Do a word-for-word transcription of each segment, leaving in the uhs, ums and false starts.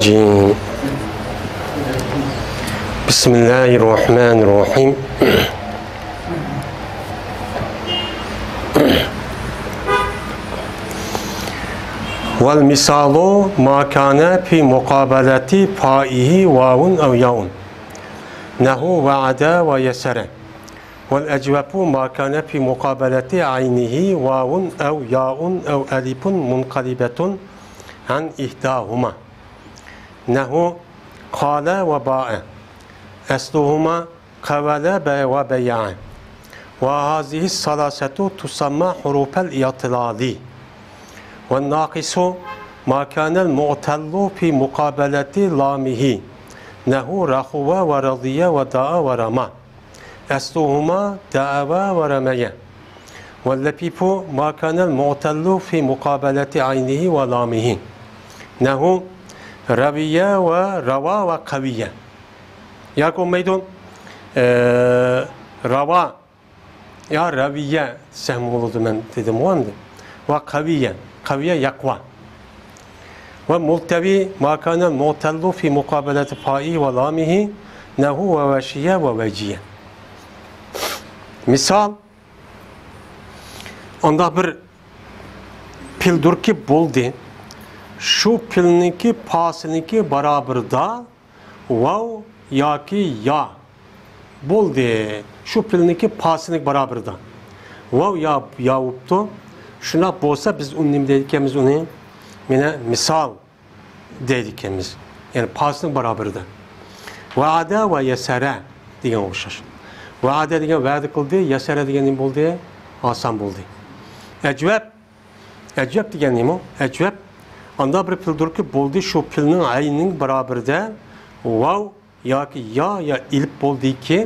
الرجيم. بسم الله الرحمن الرحيم. والمثال ما كان في مقابلة فائه واو أو ياء، نحو وعد ويسر. والأجوف ما كان في مقابلة عينه واو أو ياء أو ألف منقلبة عن إحداهما، نحو قال وباع، أصلهما قول ب-، وبيع. وهذه الثلاثة تسمى حروف الاعتلال. والناقص ما كان المعتل في مقابلة لامه، نحو رخو ورضي ودعا ورمى. أصلهما دعوا ورميا. واللفيف ما كان المعتل في مقابلة عينه ولامه، نحو روي وروا وقوي. ياكى بولمايدۇ، ئە، راۋا يا راۋىيە دېسەكمۇ بولىدۇ، مەن دېدىمغۇ ئەمدى. ۋە قەۋىيە، قەۋىيە يەقۋا. ۋە مۇلتەۋى ما كان المعتل في مقابلة فائه ولامه، نحو ووشي ووجي. مىسال، ئانداق بىر پېئىلدۇركى بولدى، شۇ پېئىلنىڭكى پاسىنىڭكى بارابىرىدا ۋاۋ ياكى يا بولدى. شۇ پېئىلنىڭكى پاسىنىڭكى بارابىرىدا ۋاۋ يا، يا بوپتۇ. شۇنداق بولسا، بىز ئۇنى نېمە دەيدىكەنمىز ئۇنى؟ مانا مىسال دەيدىكەنمىز. يەنى پاسىنىڭ بارابىرىدا. ۋەئەدە ۋە يەسەرە دېگەن ئوخشاش. ۋەئەدە دېگەن ۋەدە قىلدى، يەسەرە دېگەن نېمە بولدى؟ ئاسان بولدى. ئەجۋەب. ئەجۋەب دېگەن نېمە؟ ئەجۋەب ئانداق بىر پېئىلدۇركى، بولدى شۇ پېئىلنىڭ ئەينىنىڭ بارابىرىدە ۋاۋ ياكى يا، يا ئېلىپ بولدىكى،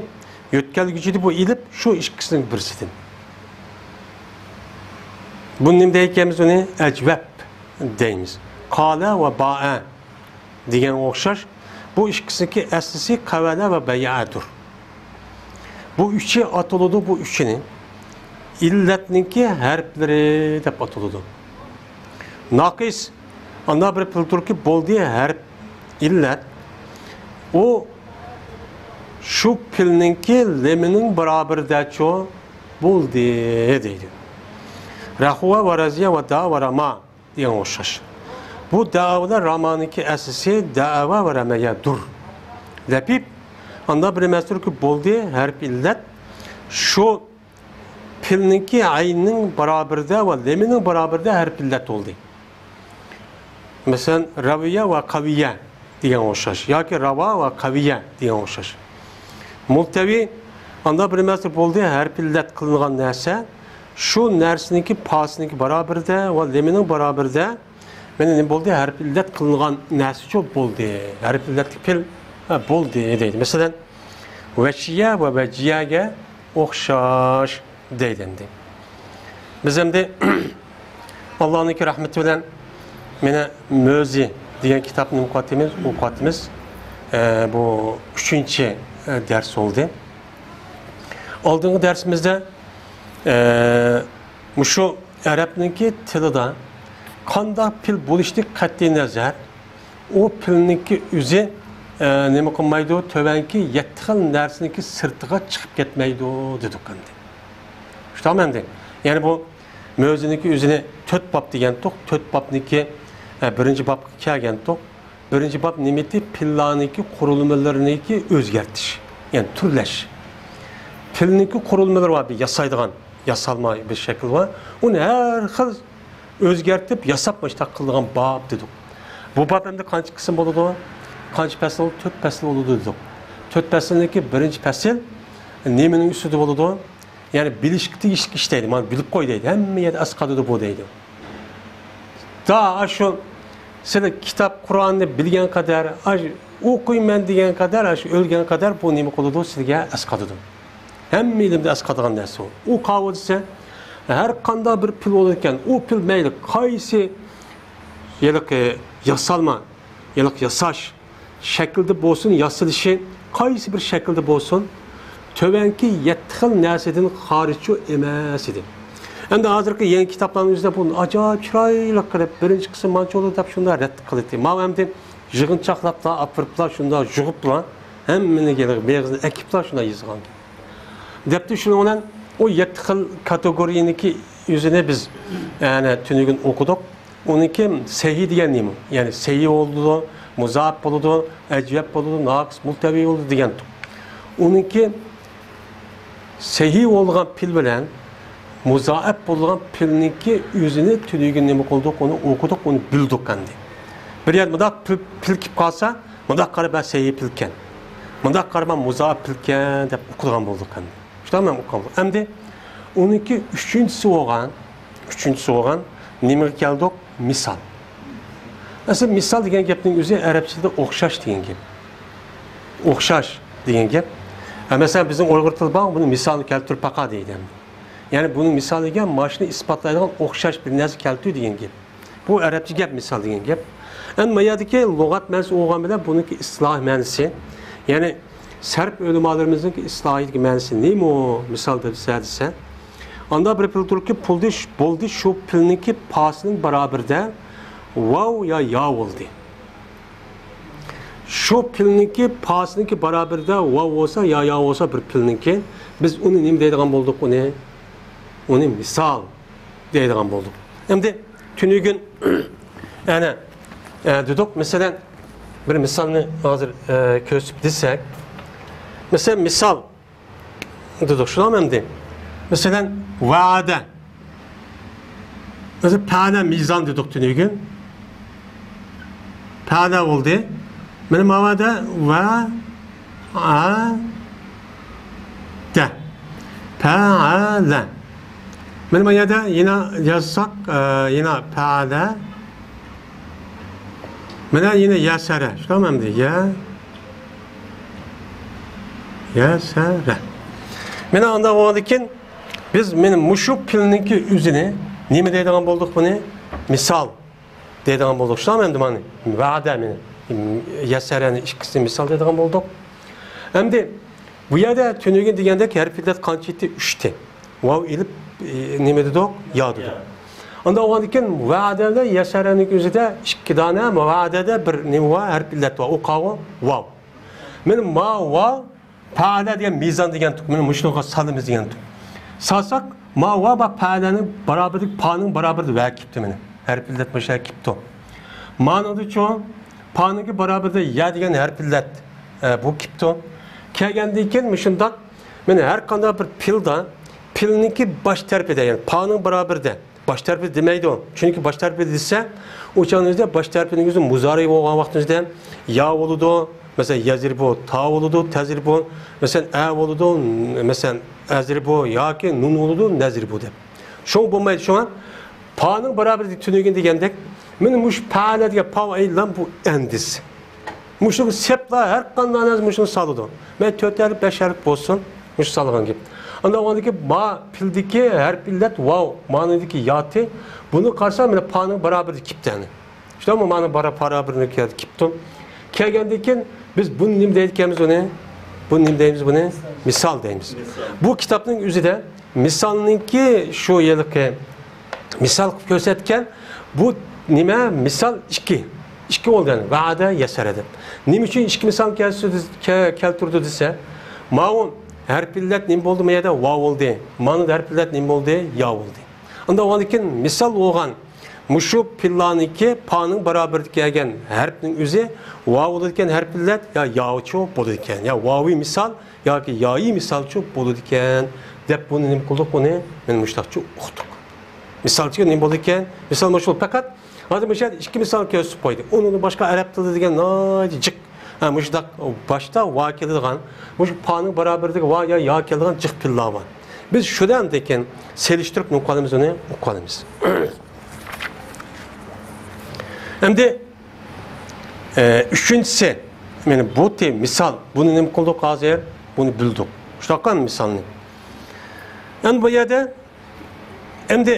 يۆتكەلگۈچىدە بۇ ئېلىپ شۇ ئىككىسىنىڭ بىرسىدىن. بۇنى نېمە دەيدىكەنمىز ئۇنى؟ ئەجۋەب دەيمىز. قالە ۋە بائە دېگەنگە ئوخشاش. بۇ ئىككىسىنىڭكى ئەسلىسى قەۋەلە ۋە بەيئەدۇر. بۇ ئۈچى ئاتىلىدۇ، بۇ ئۈچىنى ئىللەتنىڭكى ھەرپلىرى دەپ ئاتىلىدۇ. ناقىس، ئانداق بىر پېئىلدۇركى، بولدى ھەرپ ئىللەت. ئۇ شۇ پېئىلنىڭكى لېمىنىڭ بارابىرىدەچۇ بولدى دەيدۇ. رەخۇۋە ۋە رەزىيە ۋە دەئا ۋە رەما دېگەن ئوخشاش. بۇ دەئا بىلەن رامانىڭكى ئەسلىسى دەئەۋە ۋە رەمەيەدۇر. لەپىپ، ئانداق بىر مەزكۇركى، بولدى ھەرپ ئىللەت. شۇ پېئىلنىڭكى ئەينىنىڭ بارابىرىدە ۋە لېمىنىڭ بارابىرىدە ھەرپ ئىللەت بولدى. مەسىلەن، رەۋىيە ۋە قەۋىيە دېگەن ئوخشاش ياكى راۋا ۋە قەۋىيە دېگەن ئوخشاش. مۇلتەۋى، ئانداق بىر نەرسە بولدى، ھەرپ ئىللەت قىلىنغان نەرسە، شۇ نەرسىنىڭكى پاسىنىڭكى بارابىرىدە ۋە لېمىنىڭ بارابىرىدە، مانا نېمە بولدى؟ ھەرپ ئىللەت قىلىنغان نەرسىچۇ بولدى. ھەرپ ئىللەتلىك پېئىل، ھە، بولدى دەيدۇ. مەسىلەن، ۋەشىيە ۋە ۋەجىيەگە ئوخشاش دەيدۇ ئەمدى. بىز ئەمدى ئاللانىڭكى رەھمىتى بىلەن مانا مۆزى دېگەن كىتابنى ئوقۇۋاتىمىز، ئوقۇۋاتىمىز. ئە، بۇ ئۈچىنچى، ئە، دەرس بولدى. ئالدىنقى دەرسىمىزدە، ئە، مۇشۇ ئەرەبنىڭكى تىلىدا قانداق پېئىل بولۇشىدىن قەتئىي نەزەر، ئۇ پېئىلنىڭكى ئۆزى، ئە، نېمە قىلمايدۇ؟ تۆۋەنكى يەتتە خىل نەرسىنىڭكى سىرتىغا چىقىپ كەتمەيدۇ دېدۇق ئەمدى. شۇنداقمۇ ئەمدى؟ يەنى بۇ مۆزىنىڭكى ئۆزىنى تۆت باب دېگەنتۇق، تۆت بابنىڭكى، ئە، بىرىنچى بابقا كەلگەنتۇق. بىرىنچى باب نېمىتى؟ پېئىللارنىڭكى قۇرۇلمىلىرىنىڭكى ئۆزگەرتىش، يەنى تۈرلەش. پېئىلنىڭكى قۇرۇلمىلىرى بار، بىر ياسايدىغان، ياسالما بىر شەكىل بار. ئۇنى ھەر خىل ئۆزگەرتىپ، ياساپ، مۇشۇنداق قىلىدىغان باب دېدۇق. بۇ باب ئەمدى قانچە قىسىم بولىدۇ؟ قانچە پەسىل بولىدۇ؟ تۆت پەسىل بولىدۇ دېدۇق. تۆت پەسىلنىڭكى بىرىنچى پەسىل نېمىنىڭ ئۈستىدە بولىدۇ؟ يەنى بىلىشكە تېگىشلىك ئىش دەيدۇ. مانا بىلىپ قوي دەيدۇ. ھەممە يەردە ئەسقاتىدۇ بۇ دەيدۇ. دا ئاشۇ سىلى كىتاب، قۇرئاننى بىلگەن قەدەر، ئاشۇ ئوقۇيمەن دېگەن قەدەر، ئاشۇ ئۆلگەن قەدەر بۇ نېمە قىلىدۇ؟ سىلىگە ئەسقاتىدۇ. ھەممە ئىلىمدە ئەسقاتىدىغان نەرسە ئۇ. ئۇ قاۋۇ دېسە، ھەر قانداق بىر پېئىل بولىدىكەن، ئۇ پېئىل مەيلى قايسى ھېلىقى ياسالما، ھېلىقى ياساش، شەكىلدە بولسۇن، ياسىلىشى قايسى بىر شەكىلدە بولسۇن، تۆۋەنكى يەتتە خىل نەرسىدىن خارىجچۇ ئەمەس ئىدى. ئەمدى ھازىرقى يېڭى كىتابلارنىڭ ئۆزىدە بۇنى ئاجايىپ چىرايلىق قىلىپ، بىرىنچى قىسىم مانچە بولىدۇ دەپ شۇنداق رەت قىلىدۇ. ماۋۇ ئەمدى يىغىنچاقلاپلا، ئاپىرىپلا، شۇنداق يۇغۇپلا، ھەممىنى بېغىزىنى ئەكىپلا شۇنداق يېزىلغان. دەپتۇ، شۇنىڭ بىلەن ئۇ يەتتە خىل كاتېگورىيىنىڭكى ئۆزىنى بىز، يەنى، تۈنۈگۈن ئوقۇدۇق. ئۇنىڭكى سەھىھ دېگەن نېمە؟ يەنى سەھىھ بولىدۇ، مۇزائەپ بولىدۇ، ئەجۋەپ بولىدۇ، ناقىس، مۇلتەۋى بولىدۇ دېگەنتۇق. ئۇنىڭكى سەھىھ بولغان پېئىل بىلەن مۇزائەپ بولغان پېئىلنىڭكى ئۆزىنى تۈنۈگۈن نېمە قىلدۇق؟ ئۇنى ئوقۇدۇق، ئۇنى بىلدۇق ئەمدى. بىر يەردە مۇنداق پېئىل، پېئىل كېلىپ قالسا، مۇنداق قاراپ، ھە، سەھىھ پېئىلكەن، مۇنداق قاراپ، ھە، مۇزائەپ پېئىلكەن دەپ ئوقۇيدىغان بولدۇق ئەمدى. شۇنداق مەن ئوقۇغان بولدۇق. ئەمدى ئۇنىڭكى ئۈچىنچىسى بولغان، ئۈچىنچىسى بولغان نېمىگە كەلدۇق؟ مىسال. ئەسلى مىسال دېگەن گەپنىڭ ئۆزى ئەرەبچىدە ئوخشاش دېگەن گەپ. ئوخشاش دېگەن گەپ. ھە، مەسىلەن، بىزنىڭ ئۇيغۇر تىلى بار، بۇنى مىسالنى كەلتۈر پاقا دەيدۇ. يەنى بۇنىڭ مىسالىگە ماشۇنى ئىسپاتلايدىغان ئوخشاش بىر نەرسە كەلتۈر دېگەن گەپ. بۇ ئەرەبچە گەپ، مىسال دېگەن گەپ. ئەمدى ما يەردىكى لۇغەت مەنىسى بولغان بىلەن بۇنىڭكى ئىستىلاھىي مەنىسى، يەنى سەرپ ئۆلىمالىرىمىزنىڭكى ئىستىلاھىدىكى مەنىسى نېمە مىسال دېسە، دېسە، ئاندا بىر پېئىل تۇرۇپكى، پۇلدى، بولدى، شۇ پېئىلنىڭكى پاسىنىڭ بارابىرىدە ۋاۋ يا يا بولدى. شۇ پېئىلنىڭكى پاسىنىڭكى بارابىرىدە ۋاۋ بولسا يا يا بولسا بىر پېئىلنىڭكى، بىز ئۇنى نېمە دەيدىغان بولدۇق؟ ئۇنى، ئۇنى مىسال دەيدىغان بولدۇق. ئەمدى تۈنۈگۈن، ئەنە، ئە، دېدۇق، مەسىلەن، بىر مىسالنى ھازىر، ئە، كۆرسىتىپ دېسەك، مەسىلەن، مىسال دېدۇق، شۇنداقمۇ ئەمدى؟ مەسىلەن، ۋەدە. ئۆزى پەلە مىزان دېدۇق تۈنۈگۈن. پەلە بولدى. مانا ما ۋەدە ۋە ئە دە. پەلە. مانا ما يەردە يەنە يازساق، ئە، يەنە پەلە. مانا يەنە يەسەرە. شۇنداقمۇ ئەمدى؟ يە، يەسەرە. مانا ئانداق بولغاندىكىن بىز مانا مۇشۇ پېئىلنىڭكى ئۆزىنى نېمە دەيدىغان بولدۇق بۇنى؟ مىسال دەيدىغان بولدۇق. شۇنداقمۇ ئەمدى مانا ۋەدە مانا يەسەرەنى ئىككىسىنى مىسال دەيدىغان بولدۇق. ئەمدى بۇ يەردە تۈنۈگۈن دېگەندەك ھەرپ ئىللەت قانچە ئىدى؟ ئۈچ ئىدى. ۋاۋ ئېلىپ، ئى، نېمە دېدۇق؟ يا دېدۇق. يا. ئاندا بولغاندىكىن ۋەدە بىلەن يەسەرەنىڭ ئۆزىدە ئىككى دانە، ۋەدەدە بىر نېمە بار؟ ھەرپ ئىللەت بار. ئۇ قاۋۇ؟ ۋاۋ. مانا ما ۋاۋ پەلە دېگەن مىزان دېگەنتۇق. مانا مۇشۇنىڭغا سالىمىز دېگەنتۇق. سالساق، ما ۋاۋ بار پەلەنىڭ بارابىرىدىكى، پانىڭ بارابىرىدە ۋە كېپتۇ مانا. ھەرپ ئىللەت مۇشۇ كېپتۇ. مانىڭدىچۇ، پانىڭكى بارابىرىدە يە دېگەن ھەرپ ئىللەت، ئە، بۇ كېپتۇ. كەلگەندىن كېيىن مۇشۇنداق، مانا ھەر قانداق بىر پېئىلدا، پېئىلنىڭكى باش تەرىپىدە، يەنى پانىڭ بارابىرىدە، باش تەرىپى دېمەيدۇ. چۈنكى باش تەرىپى دېسە، ئۇ چاغنىڭ ئۆزىدە باش تەرىپىنىڭ ئۆزى مۇزارى بولغان ۋاقتىمىزدا يا بولىدۇ، مەسىلەن، يەزرىبۇ، تا بولىدۇ، تەزرىبۇ، مەسىلەن، ئە بولىدۇ، مەسىلەن، ئەزرىبۇ ياكى نۇن بولىدۇ، نەزرىبۇ دەپ. شۇڭا بولمايدۇ. شۇڭا پانىڭ بارابىرى تۈنۈگۈن دېگەندەك، مانا مۇشۇ پەلە دېگەن پاۋ ئەيلان بۇ ئەندىز. مۇشۇنى سەپلا ھەر قانداق نەرسە مۇشۇنى سالىدۇ. مەيلى تۆت ھەرپ، بەش ھەرپ بولسۇن، مۇشۇ سالغان گەپ. ئاندىن ئاندىكى ما پېئىلدىكى ھەرپ ئىللەت ۋاۋ، مانىدىكى ياتى. بۇنى قارىسا، مانا پانىڭ بارابىرى كېپتۇ يەنى. شۇنداقمۇ؟ مانا بارا-، بارابىرىنى كېپتۇ. كەلگەندىن كېيىن بىز بۇنى نېمە دەيدىكەنمىز ئۇنى؟ بۇنى نېمە دەيمىز بۇنى؟ مىسال دەيمىز. مىسال. بۇ كىتابنىڭ ئۆزىدە مىسالنىڭكى شۇ ھېلىقى مىسال قىلىپ كۆرسەتكەن بۇ نېمە؟ مىسال ئىككى. ئىككى بولدى يەنى. ۋەدە، يەسەرە دەپ. نېمە ئۈچۈن ئىككى مىسال كەلسە-، كە-، كەلتۈردى دېسە، ماۋۇ ھەرپ ئىللەت نېمە بولدى؟ ما يەردە ۋاۋ بولدى. مانىدا ھەرپ ئىللەت نېمە بولدى؟ يا بولدى. ئاندىن ئاندىن كېيىن مىسال بولغان مۇشۇ پېئىللارنىڭكى پانىڭ بارابىرىدە كەلگەن ھەرپنىڭ ئۆزى ۋاۋ بولىدىكەن، ھەرپ ئىللەت يا ياچۇ بولىدىكەن. يا ۋاۋى مىسال ياكى يايى مىسالچۇ بولىدىكەن دەپ بۇنى نېمە قىلدۇق؟ بۇنى مانا مۇشۇنداقچە ئۇقتۇق. مىسالچۇ نېمە بولىدىكەن؟ مىسال مۇشۇ پەقەت ھازىر مۇشۇ يەردە ئىككى مىسال كۆرسىتىپ قويدى. ئۇنىڭدىن باشقا ئەرەب تىلىدا دېگەن ناھايىتى جىق. ھە، مۇشۇنداق باشتا ۋا كېلىدىغان، مۇشۇ پانىڭ بارابىرىدىكى ۋا يا يا كېلىدىغان جىق پېئىللار بار. بىز شۇنى ئاندىن كېيىن سېلىشتۇرۇپ نېمە قىلىمىز، ئۇنى ئۇقۇپ قالىمىز. ئەمدى، ئە، ئۈچىنچىسى، مانا بۇ تى-، مىسال، بۇنى نېمە قىلدۇق ھازىر؟ بۇنى بىلدۇق. شۇنداققۇ مىسالنى. ئەمدى بۇ يەردە، ئەمدى،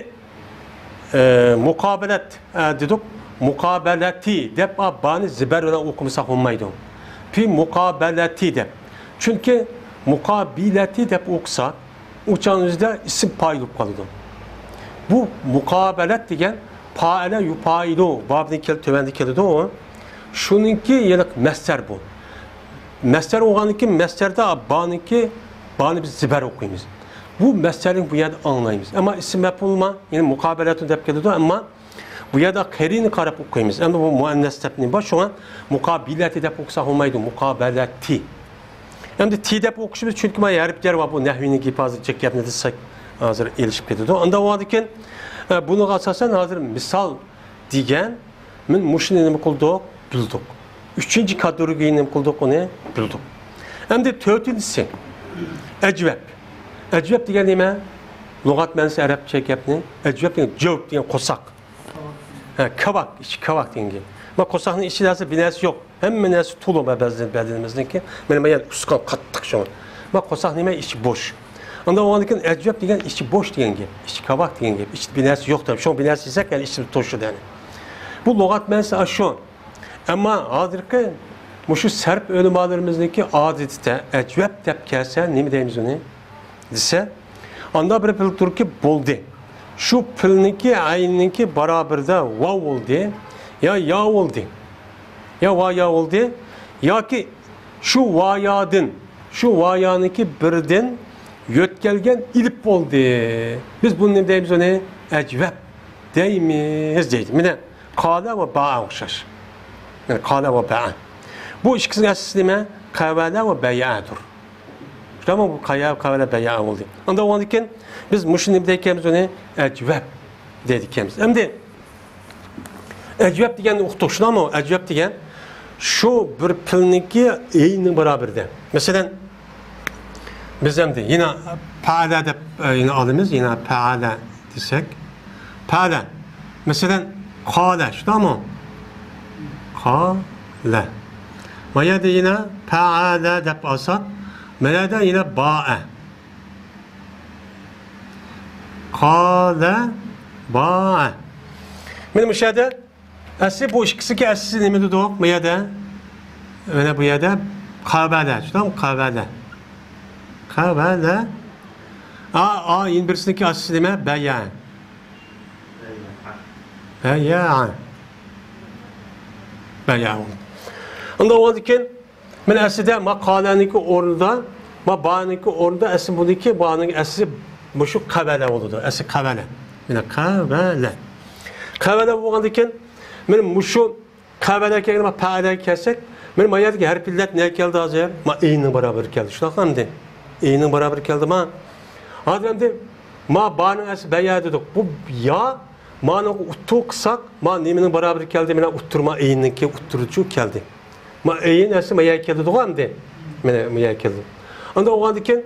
ئە، مۇقابىلەت، ئە، دېدۇق. مۇقابەلەتى دەپ، ئا، بانى زىبەر بىلەن ئوقۇمىساق بولمايدۇ. پى مۇقابەلەتى دەپ. چۈنكى مۇقابىلەتى دەپ ئوقۇساق، ئۇ چاغنىڭ ئۆزىدە ئىسىم پائىل بولۇپ قالىدۇ. بۇ مۇقابەلەت دېگەن پائەلە يۇپائىلۇ بابىدىن كېلىپ تۆۋەندە كېلىدۇ. شۇنىڭكى ھېلىقى مەسدەر بۇ. مەسدەر بولغاندىن كېيىن مەسدەردە بانىڭكى، بانى بىز زېبەر ئوقۇيمىز. بۇ مەسدەرنى بۇ يەردە ئاڭلايمىز. ئەمما ئىسىم مەپئۇلما، يەنى مۇقابەلەتۇن دەپ كېلىدۇ، ئەمما بۇ يەردە قېرىنى قاراپ ئوقۇيمىز. ئەمدى بۇ مۇئەننەس دەپ نېمە بار؟ شۇڭا مۇقابىلەتى دەپ ئوقۇساق بولمايدۇ، مۇقابەلەتى. ئەمدى تى دەپ ئوقۇشىمىز، چۈنكى مانا ھەرپ جەر بار، بۇ نەھۋىنىڭ گېپى، ھازىر جىق گەپنى دېسەك، ھازىر ئېلىشىپ كېتىدۇ. ئاندىن بولغاندىكىن، ئە، بۇنىڭغا ئاساسەن ھازىر مىسال دېگەن، مىن مۇشۇنى نېمە قىلدۇق؟ بىلدۇق. ئۈچىنچى كاتېگورىيەگە نېمە قىلدۇق؟ ئۇنى بىلدۇق. ئەمدى تۆتىنچىسى، ئەجۋەب. ئەجۋەب دېگەن نېمە؟ لۇغەت مەنىسى ئەرەبچە گەپنى. ئەجۋەب دېگەن جەۋپ دېگەن قورساق. ھە، كاۋاك، ئىچى كاۋاك دېگەن گەپ. ما قورساقنىڭ ئىچىدە ھازىر بىر نەرسە يوق. ھەممە نەرسە تولا بەدىنىمىزنىڭكى. مانا، مانا يەنە ئۇسقان قاتتىق شۇڭا. ما قورساق نېمە؟ ئىچى بوش. ئاندىن ئۇنىڭدىن كېيىن ئەجۋەب دېگەن ئىچى بوش دېگەن گەپ. ئىچى كاۋاك دېگەن گەپ. ئىچىدە بىر نەرسە يوق دەپ. شۇڭا بىر نەرسە يېسەك، يەنە ئىچىمىز توشىدۇ يەنە. بۇ لۇغەت مەنىسى ئاشۇ. ئەمما ھازىرقى مۇشۇ سەرپ ئۆلىمالىرىمىزنىڭكى ئادىتىدە ئەجۋەب دەپ كەلسە نېمە دەيمىز ئۇنى؟ دېسە، ئاندا بىر پېئىل تۇركى بولدى. شۇ پېئىلنىڭكى، ئەيننىڭكى بارابىرىدا ۋاۋ بولدى، يا يا بولدى، يا ۋا يا بولدى، ياكى شۇ ۋا يادىن، شۇ ۋا يانىڭكى بىرىدىن يۆتكەلگەن ئېلىپ بولدى. بىز بۇنى نېمە دەيمىز ئۇنى؟ ئەجۋەب دەيمىز دەيدۇ. مانا قالە ۋە باە ئوخشاش. مانا قالە ۋە باە. بۇ ئىككىسىنىڭ ئەسلىسى نېمە؟ قەۋەلە ۋە بەيئەدۇر. شۇنداقمۇ؟ بۇ قەيە، قەۋەلە، بەيئە بولدى. ئاندىن ئۇنىڭدىن كېيىن بىز مۇشۇنى نېمە دەيدىكەنمىز ئۇنى؟ ئەجۋەب دەيدىكەنمىز. ئەمدى ئەجۋەب دېگەننى ئۇقتۇق، شۇنداقمۇ؟ ئەجۋەب دېگەن شۇ بىر پېئىلنىڭكى ئەينىنىڭ بارابىرىدە. مەسىلەن، بىز ئەمدى يەنە پەئەلە دەپ، ئە، يەنە ئالىمىز، يەنە پەئەلە دېسەك، پەئەلە. مەسىلەن، قالە، شۇنداقمۇ؟ قالە. ما يەردە يەنە پەئەلە دەپ ئالساق، ما يەردە يەنە باە. قالە، باە. مانا مۇشۇ يەردە ئەسلى بۇ ئىككىسىنىڭكى ئەسلىسى نېمە دېدۇق؟ بۇ يەردە، مانا بۇ يەردە قەۋەلە، شۇنداقمۇ؟ قەۋەلە. قەۋەلە. ئا، ئا، يەنە بىرسىنىڭكى ئەسلىسى نېمە؟ بەيئە. بەيئە. بەيئە. ئۇنداق بولغاندىكىن، مانا ئەسلىدە ما قالەنىڭكى ئورنىدا، ما بانىڭكى ئورنىدا ئەسلى بۇنىڭكى، بانىڭ ئەسلى مۇشۇ قەۋەلە بولىدۇ. ئەسلى قەۋەلە. مانا قەۋەلە. قەۋەلە بولغاندىكىن، مانا مۇشۇ قەۋەلە كەلگەن، ما پەئەلەگە كەلسەك، مانا ما يەردىكى ھەرپىي ئىللەت نەگە كەلدى ھازىر؟ ما ئەينىڭ بارابىرىگە كەلدى. شۇنداقمۇ ئەمدى؟ ئەينىڭ بارابىرىگە كەلدى ما. ھازىر ئەمدى ما بانىڭ ئەسلى بەيئە دېدۇق. بۇ يا مانىڭغا ئۇتتۇرۇ قىلساق، ما نېمىنىڭ بارابىرىگە كەلدى؟ مانا ئۇتتۇرما ئەينىڭكى ئۇتتۇرىچۇ كەلدى. ما ئەين ئەسلى ما يەرگە كەلدىغۇ ئەمدى. مانا ما يەرگە كەلدى. ئاندىن بولغاندىكىن،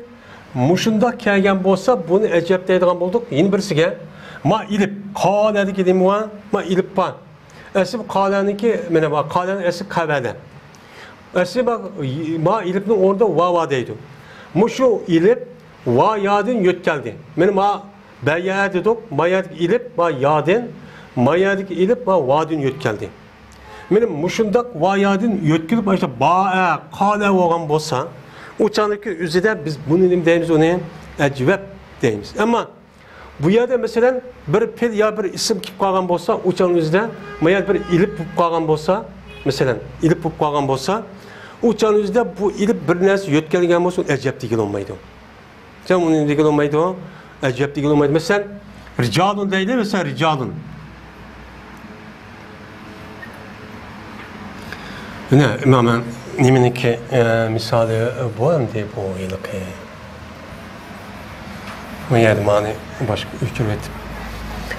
مۇشۇنداق كەلگەن بولسا، بۇنى ئەجەب دەيدىغان بولدۇق. يەنە بىرسىگە، ما ئېلىپ، قالەدىكى نېمە بار؟ ما ئېلىپ بار. ئەسلى بۇ قالەنىڭكى، مانا بۇ قالەنىڭ ئەسلى قەۋەلە. ئەسلى ما، ما ئېلىپنىڭ ئورنىدا ۋا بار دەيدۇ. مۇشۇ ئېلىپ ۋا يادىن يۆتكەلدى. مانا ما بەيئە دېدۇق، ما يەردىكى ئېلىپ ما يادىن، ما يەردىكى ئېلىپ ما ۋادىن يۆتكەلدى. مانا مۇشۇنداق ۋا يادىن يۆتكىلىپ، مانا شۇ باە، قالە بولغان بولسا، ئۇ چاغدىكى ئۆزىدە بىز بۇنى نېمە دەيمىز؟ ئۇنى ئەجۋەب دەيمىز. ئەمما بۇ يەردە، مەسىلەن، بىر پېئىل يا بىر ئىسىم كېلىپ قالغان بولسا، ئۇ چاغنىڭ ئۆزىدە ما يەردە بىر ئېلىپ بولۇپ قالغان بولسا، مەسىلەن، ئېلىپ بولۇپ قالغان بولسا، ئۇ چاغنىڭ ئۆزىدە بۇ ئېلىپ بىر نەرسە يۆتكەلگەن بولسا، ئۇنى ئەجەب دېگىلى بولمايدۇ. سەن ئۇنى دېگىلى بولمايدۇ، ئەجەب دېگىلى بولمايدۇ. مەسىلەن، رىجالۇن دەيلى، مەسىلەن، رىجالۇن. مانا، ئىمام نېمىنىڭكى، ئە، مىسالى بۇ ئەمدى بۇ ھېلىقى. بۇ يەردە مانى باشقا ئۆچۈرۈۋېتىپ.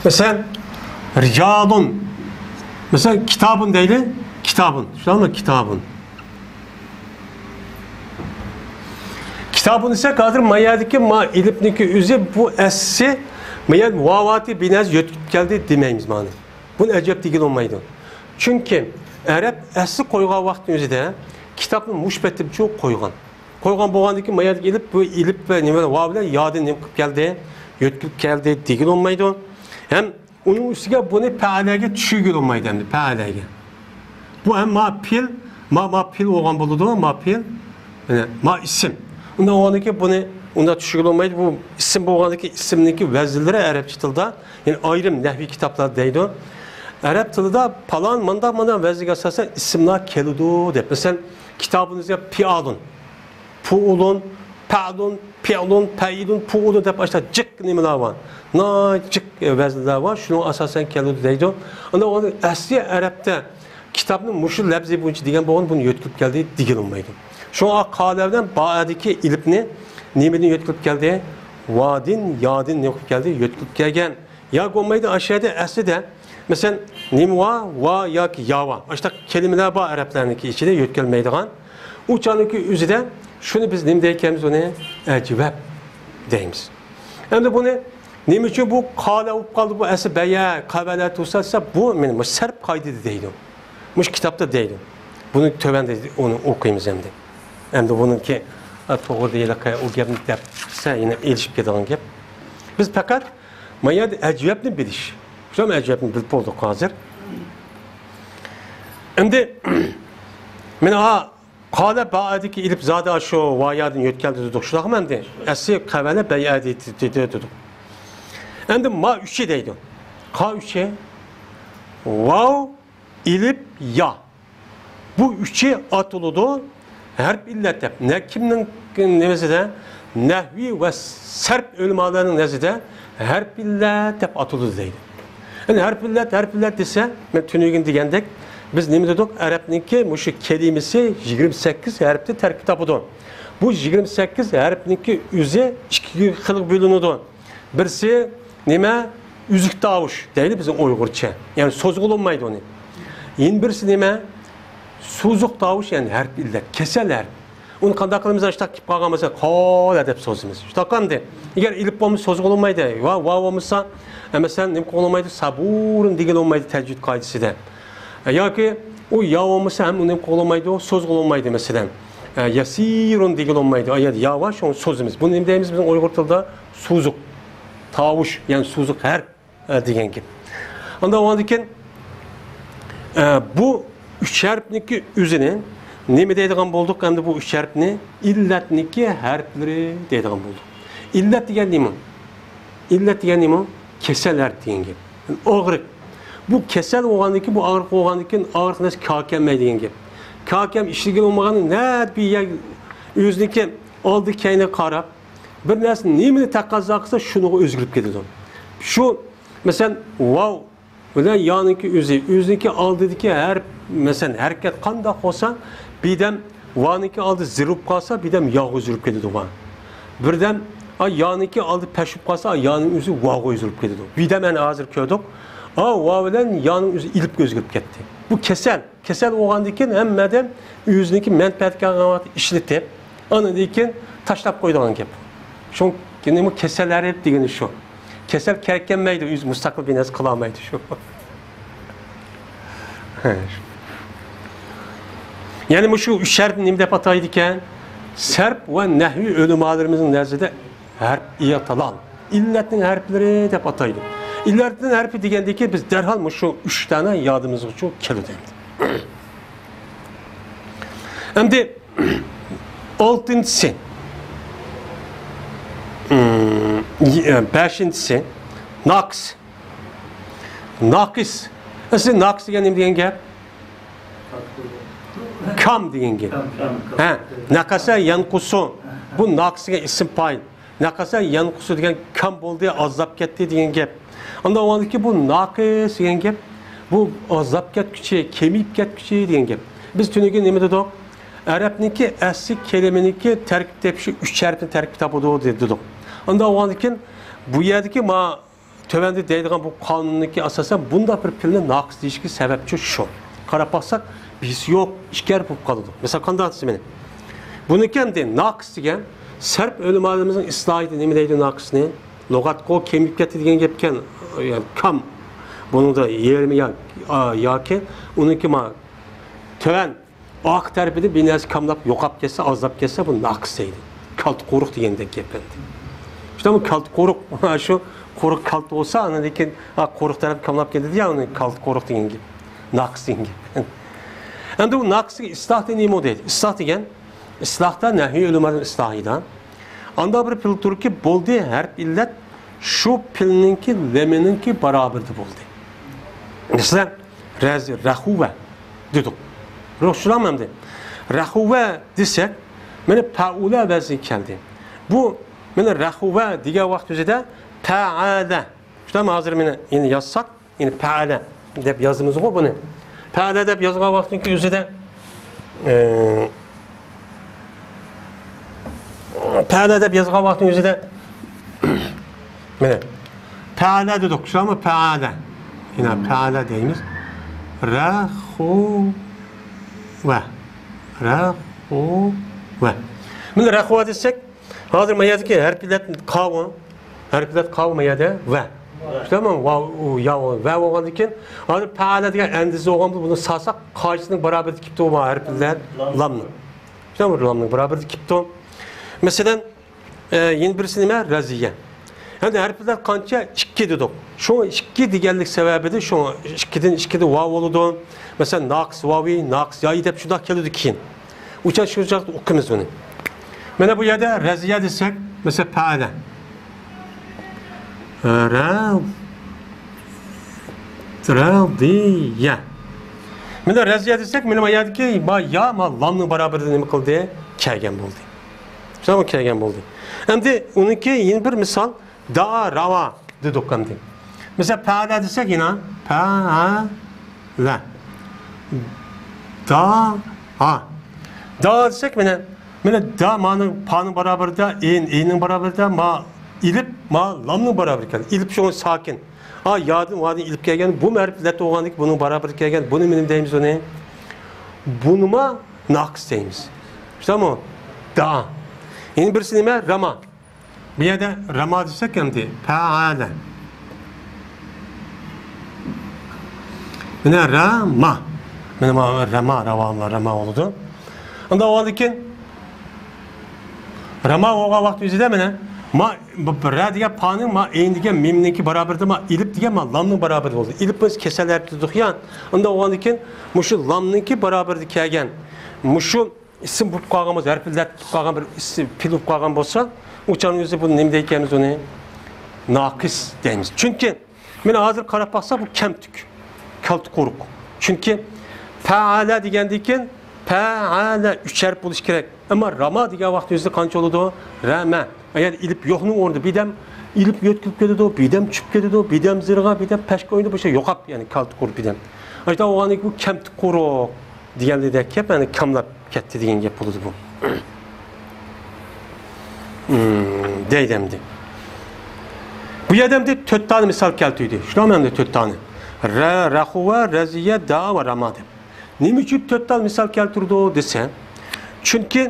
مەسىلەن، رىجالۇن. مەسىلەن، كىتابۇن دەيلى، كىتابۇن. شۇنداقمۇ؟ كىتابۇن. كىتابۇن دېسەك، ھازىر ما يەردىكى ما ئېلىپنىڭكى ئۆزى بۇ ئەسلى، ما يەر ۋاۋاتى بىنەز يۆتكىلىپ كەلدى دېمەيمىز مانا. بۇنى ئەجەب دېگىلى بولمايدۇ. چۈنكى ئەرەب ئەسلى قويغان ۋاقىتنىڭ ئۆزىدە كىتابنى مۇشۇ بەتتىمچۇ قويغان. قويغان بولغاندىن كېيىن ما يەردىكى ئېلىپ بۇ ئېلىپ ۋە نېمە ۋاۋ بىلەن يادىن نېمە قىلىپ كەلدى؟ يۆتكىلىپ كەلدى دېگىلى بولمايدۇ. ھەم ئۇنىڭ ئۈستىگە بۇنى پەئەلەگە چۈشۈرگىلى بولمايدۇ ئەمدى، پەئەلەگە. بۇ ھەم ما پېئىل، ما، ما پېئىل بولغان بولىدۇ، ما پېئىل. مانا، ما ئىسىم. ئۇنداق بولغاندىكىن بۇنى ئۇنداق چۈشۈرگىلى بولمايدۇ. بۇ ئىسىم بولغاندىكىن ئىسىمنىڭكى ۋەزىنلىرى ئەرەبچە تىلدا، يەنى ئايرىم نەھۋىي كىتابلار دەيدۇ. ئەرەب تىلىدا پالان مانداق مانداق ۋەزىنگە ئاساسەن ئىسىملار كېلىدۇ دەپ. مەسىلەن، كىتابىمىزدا پىئالۇن، پۇئۇلۇن، پەئلۇن، پىئلۇن، پەئىلۇن، پۇئۇلۇن دەپ ئاشۇنداق جىق نېمىلەر بار. ناھايىتى جىق ۋەزىنلەر بار. شۇنىڭغا ئاساسەن كېلىدۇ دەيدۇ. ئاندىن ئۇنىڭ ئەسلى ئەرەبتە كىتابنى مۇشۇ لەپزى بويىچە دېگەن بولغان، بۇنى يۆتكىلىپ كەلدى دېگىلى بولمايدۇ. شۇڭا قالە بىلەن بائەدىكى ئېلىپنى نېمىدىن يۆتكىلىپ كەلدى؟ ۋادىن، يادىن نېمە قىلىپ كەلدى؟ يۆتكىلىپ كەلگەن. يا بولمايدۇ، ئاشۇ يەردە ئەسلىدە، مەسىلەن، نېمە ۋا، ۋا ياكى ياۋا. ئاشۇنداق كەلىمىلەر بار ئەرەبلەرنىڭكى ئىچىدە يۆتكەلمەيدىغان. ئۇ چاغنىڭكى ئۆزىدە شۇنى بىز نېمە دەيدىكەنمىز ئۇنى؟ ئەجۋەب دەيمىز. ئەمدى بۇنى نېمە ئۈچۈن بۇ قالە بولۇپ قالدى، بۇ ئەسلى بەيە، قەۋەلە تۇرسا دېسە، بۇ مېنىڭ مۇشۇ سەرپ قائىدىدە دەيدۇ. مۇشۇ كىتابتا دەيدۇ. بۇنى تۆۋەندە ئۇنى ئوقۇيمىز ئەمدى. ئەمدى بۇنىڭكى، ئە، توغرا دېيىلىقى، ئۇ گەپنى دەپ سە يەنە ئېلىشىپ كېتىدىغان گەپ. بىز پەقەت ما يەردە ئەجۋەبنى بىلىش. شۇ ئەجۋەبنى بىلىپ بولدۇق ھازىر. ئەمدى مانا ھا، قالە بائەدىكى ئېلىپ زادى شۇ ۋايادىن يۆتكەلدى دېدۇق. شۇنداقمۇ ئەمدى؟ ئەسلى قەۋەلە بەيئەدى دېدى دېدۇق. ئەمدى ما ئۈچى دەيدۇ. قا ئۈچى. ۋاۋ، ئېلىپ، يا. بۇ ئۈچى ئاتىلىدۇ ھەرپ ئىللەت دەپ. نە، كىمنىڭ نېمىسىدە؟ نەھۋىي ۋە سەرپ ئۆلىمالىرىنىڭ نەزىرىدە ھەرپ ئىللەت دەپ ئاتىلىدۇ دەيدۇ. ئەمدى ھەرپ ئىللەت، ھەرپ ئىللەت دېسە، مەن تۈنۈگۈن دېگەندەك، بىز نېمە دېدۇق؟ ئەرەبنىڭكى مۇشۇ كەلىمىسى يىگىرمە سەككىز ھەرپتىن تەركىب تاپىدۇ. بۇ يىگىرمە سەككىز ھەرپنىڭكى ئۆزى ئىككى خىلغا بۆلۈنىدۇ. بىرسى نېمە؟ ئۈزۈك تاۋۇش دەيلى بىزنىڭ ئۇيغۇرچە. يەنى سوزغىلى بولمايدۇ ئۇنى. يەنە بىرسى نېمە؟ سوزۇق تاۋۇش، يەنى ھەرپ ئىللەت، كېسەل ھەرپ. ئۇنى قانداق قىلىمىز؟ ئاشتاق كېلىپ قالغان بولسا، قالە دەپ سوزىمىز. شۇنداق ئەمدى. ئەگەر ئېلىپ بولمىسا سوزغىلى بولمايدۇ. ۋا، ۋا بولمىسا، ئە، مەسىلەن، نېمە قىلغىلى بولمايدۇ؟ سابۇرۇن دېگىلى بولمايدۇ تەجۋىد قائىدىسىدە. ئە، ياكى ئۇ يا بولمىسا ھەم ئۇنى نېمە قىلغىلى بولمايدۇ؟ سوزغىلى بولمايدۇ، مەسىلەن. ئە، يەسىرۇن دېگىلى بولمايدۇ. ئا يەردە يا بار، شۇڭا سوزىمىز. بۇنى نېمە دەيمىز بىزنىڭ ئۇيغۇر تىلىدا؟ سوزۇق تاۋۇش، يەنى سوزۇق ھەرپ، ئە، دېگەن گەپ. ئاندىن ئاندىن كېيىن، ئە، بۇ ئۈچ ھەرپنىڭكى ئۆزىنى نېمە دەيدىغان بولدۇق؟ ئەمدى بۇ ئۈچ ھەرپنى ئىللەتنىڭكى ھەرپلىرى دەيدىغان بولدۇق. ئىللەت دېگەن نېمە؟ ئىللەت دېگەن نېمە؟ كېسەل ھەرپ دېگەن گەپ. ئاغرىق. بۇ كېسەل بولغاندىن كېيىن، بۇ ئاغرىق بولغاندىن كېيىن ئاغرىق نەرسە كاكەممەي دېگەن گەپ. كاكەم ئىشلىگىلى بولمىغان نە بىر يەر ئۆزىنىڭكى ئالدى كەينىگە قاراپ، بىر نەرسە نېمىنى تەقەززا قىلسا، شۇنىڭغا ئۆزگىرىپ كېتىدۇ. شۇ، مەسىلەن، ۋاۋ بىلەن يانىڭكى ئۆزى، ئۆزىنىڭكى ئالدىدىكى ھەرپ، مەسىلەن، ھەرىكەت قانداق بولسا، بىردەم ۋانىڭكى ئالدى زىر بولۇپ قالسا، بىردەم ياغا ئۆزگىرىپ كېتىدۇ ۋا. بىردەم، ئا، يانىڭكى ئالدى پەش بولۇپ قالسا، يانىڭ ئۆزى ۋاغا ئۆزگىرىپ كېتىدۇ. بىردەم ئەنە ھازىر كۆردۇق. ئا، ۋا بىلەن يانىڭ ئۆزى ئېلىپكە ئۆزگىرىپ كەتتى. بۇ كېسەل. كېسەل بولغاندىن كېيىن ھەممە ئادەم ئۆزىنىڭكى مەنپەئەتكە قارىغان ۋاقىتتا ئىشلىتىپ، ئاندىن كېيىن تاشلاپ قويىدىغان گەپ. شۇڭا نېمە كېسەل ھەرپ دېگىنى شۇ. كېسەل كەركەنمەيدۇ، ئۆزى مۇستەقىل بىر نەرسە قىلالمايدۇ شۇ. يەنى مۇشۇ ئۈچ ھەرپنى نېمە دەپ ئاتايدىكەن؟ سەرپ ۋە نەھۋىي ئۆلىمالىرىمىزنىڭ نەزىرىدە ھەرپ ئېتىلال. ئىللەتنىڭ ھەرپلىرى دەپ ئاتايدۇ. ئىللەتنىڭ ھەرپى دېگەندىكى بىز دەرھال مۇشۇ ئۈچ دانە يادىمىزغىچۇ كېلىدۇ ئەمدى. ئەمدى ئالتىنچىسى، ئىم، بەشىنچىسى، ناقىس. ناقىس. ئەسلى ناقىس دېگەن نېمە دېگەن گەپ؟ كام دېگەن گەپ. ھە، نەقەسە يەنقۇسۇ. بۇ ناقىس دېگەن ئىسىم پائىل. نەقەسە يەنقۇسۇ دېگەن كام بولدى، ئازلاپ كەتتى دېگەن گەپ. ئاندىن ئۇنىڭدىكى بۇ ناقىس دېگەن گەپ، بۇ ئازلاپ كەتكۈچى، كېمىيىپ كەتكۈچى دېگەن گەپ. بىز تۈنۈگۈن نېمە دېدۇق؟ ئەرەبنىڭكى ئەسلى كەلىمىنىڭكى تەركىب تېپىشى ئۈچ ھەرپتىن تەركىب تاپىدۇ دېدۇق. ئاندىن ئۇنىڭدىن كېيىن بۇ يەردىكى ما تۆۋەندە دەيدىغان بۇ قانۇننىڭكى ئاساسەن بۇنداق بىر پېئىلنى ناقىس دېيىشكە سەۋەبچى شۇ. قاراپ باقساق، بىرسى يوق، ئىككى ھەرپ بولۇپ قالىدۇ. مىسال، قانداق دېسە مېنى؟ بۇنىڭكى ئەمدى ناقىس دېگەن، سەرپ ئۆلىمالىرىمىزنىڭ ئىسلاھىيىتى نېمە دەيدۇ ناقىسنى؟ لۇغەتقۇ كېمىيىپ كەتتى دېگەن گەپكەن، يەنى كام. بۇنىڭدا يېرىمى يا-، ئا، ياكى ئۇنىڭكى ما-، تۆۋەن ئارقا تەرىپىدە بىر نەرسە كاملاپ يوقاپ كەتسە، ئازلاپ كەتسە، بۇ ناقىس دەيدۇ. كالتە قورۇق دېگەندەك گەپ ئەمدى. شۇنداقمۇ كالتە قورۇق، شۇ قورۇق كالتە بولسا، ئاندىن كېيىن، ھا، قورۇق تەرەپ كاملاپ كېتىدۇ يا، ئۇنى كالتە قورۇق دېگەن گەپ. ناقىس دېگەن گەپ. ئەمدى بۇ ناقىسقا ئىستاق دېگەن نېمە دەيدۇ؟ ئىستاق دېگەن، ئىستاقتا نەھۋىي ئۆلىمالىرىنىڭ ئىستاقىدا ئاندا بىر پېئىل تۇركى بولدى، ھەرپ ئىللەت شۇ پېئىلنىڭكى لېمىنىڭكى باراۋىرىدە بولدى. مەسىلەن، رەز-، رەخۇۋە دېدۇق. روشلام ئەمدى. رەخۇۋە دېسەك، مانا پەئۇلە ۋەزنىگە كەلدى. بۇ، مانا رەخۇۋە دېگەن ۋاقىت ئۆزىدە پەئەلە. شۇنداقمۇ؟ ھازىر مانا يەنە يازساق، يەنى پەئەلە دەپ يازىمىزغۇ بۇنى. پەئەلە دەپ يازغان ۋاقتىنىڭكى ئۆزىدە، ئى، پەئەلە دەپ يازغان ۋاقتىنىڭ ئۆزىدە، مانا، پەئەلە دېدۇق، شۇنداقمۇ؟ پەئەلە. يەنە پەئەلە دەيمىز. رەخۇۋە. رەخۇۋە. مانا رەخۇۋە دېسەك، ھازىر ما يەردىكى ھەرپلەر قاۋۇ. ھەرپلەر قاۋۇ ما يەردە ۋە. شۇنداقمۇ؟ ۋاۋ، يا، ۋە بولغاندىن كېيىن، ھازىر پەئەلە دېگەن ئەندىزە بولغان بولۇپ، بۇنى سالساق، قايسىنىڭ باراۋىرىدا كېلىپتۇ بۇ ھەرپلەر؟ لامنىڭ. شۇنداقمۇ؟ لامنىڭ باراۋىرىدا كېلىپتۇ. مەسىلەن، ئە، يەنە بىرسى نېمە؟ رەزىيە. ئەمدى ھەرپلەر قانچە؟ ئىككى دېدۇق. شۇ ئىككى دېگەنلىك سەۋەبىدىن، شۇ ئىككىدىن، ئىككىدىن ۋاۋ بولىدۇ. مەسىلەن، ناقىس ۋاۋى، ناقىس يايى دەپ شۇنداق كېلىدۇ كېيىن. ئۇ چاغ شۇ چاغدا ئوقۇيمىز بۇنى. مانا بۇ يەردە رەزىيە دېسەك، مەسىلەن، پەئەلە. رە-، رەزىيە. مانا رەزىيە دېسەك، مانا ما يەردىكى ما يا، ما لامنىڭ باراۋىرىدا نېمە قىلدى؟ كەلگەن بولدى. شۇنداقمۇ؟ كەلگەن بولدى. ئەمدى ئۇنىڭكى يەنە بىر مىسال، دائا، راۋا دېدۇق ئەمدى. مەسىلەن، پەئەلە دېسەك يەنە، پەئەلە. دائا. دائا دېسەك، مانا، مانا دا مانىڭ، پانىڭ باراۋىرىدا، ئېن، ئېنىڭ باراۋىرىدا، ما ئېلىپ، ما لامنىڭ باراۋىرىدا كەلدى. ئېلىپ شۇڭا ساكىن. ئا، يادىن، ۋادىن ئېلىپ كەلگەن، بۇمۇ ھەرپ لەت بولغاندىكىن بۇنىڭ باراۋىرىدا كەلگەن، بۇنى نېمە دەيمىز ئۇنى؟ بۇنىمۇ ناقىس دەيمىز. شۇنداقمۇ؟ دائا. يەنە بىرسى نېمە؟ راما. بۇ يەردە راما دېسەك ئەمدى، پەئەلە. مانا راما. مانا ما راما، راما، راما بولىدۇ. ئۇنداق بولغاندىكىن، راما بولغان ۋاقىت ئۆزىدە مانا، ما، بۇ، بۇ رە دېگەن پانىڭ، ما، ئەين دېگەن مىمنىڭكى باراۋىرىدا، ما، ئېلىپ دېگەن، ما، لامنىڭ باراۋىرىدا بولدى. ئېلىپ بىز كېسەل ھەرپ دېدۇق يا. ئۇنداق بولغاندىكىن، مۇشۇ لامنىڭكى باراۋىرىدا كەلگەن، مۇشۇ ئىسىم بولۇپ قالغان بولسا، ھەرپى لەت بولۇپ قالغان بىر ئىسىم، پېئىل بولۇپ قالغان بولسا، ئۇ چاغنىڭ ئۆزى بۇنى نېمە دەيدىكەنمىز ئۇنى؟ ناقىس دەيمىز. چۈنكى مانا ھازىر قاراپ باقساق، بۇ كەمتۈك، كالتە قۇرۇق. چۈنكى پەئەلە دېگەندىن كېيىن پەئەلە ئۈچ ھەرپ بولۇشى كېرەك. ئەمما راما دېگەن ۋاقىت ئۆزىدە قانچە بولىدۇ؟ رەمە. ئەگەر ئېلىپ يوقنىڭ ئورنىدا بىردەم ئېلىپ يۆتكىلىپ كېتىدۇ، بىردەم چۈشۈپ كېتىدۇ، بىردەم زىرغا، بىردەم پەشكە ئوينىدى، بۇ شۇ يوقاپ، يەنى كالتە قۇرۇق بىردەم. ئاشۇنداق بولغاندىن كېيىن بۇ كەمتۈك قۇرۇق دېگەنلىكتە كېلىپ، يەنى كاملاپ كەتتى دېگەن گەپ بولىدۇ بۇ. دەيدۇ ئەمدى. بۇ يەردە ئەمدى تۆت دانە مىسال كەلتۈردى. شۇنداقمۇ ئەمدى تۆت دانە؟ رە، رەخۇۋە، رەزىيە، دائا ۋە راما دەپ. نېمە ئۈچۈن تۆت دانە مىسال كەلتۈردى دېسە، چۈنكى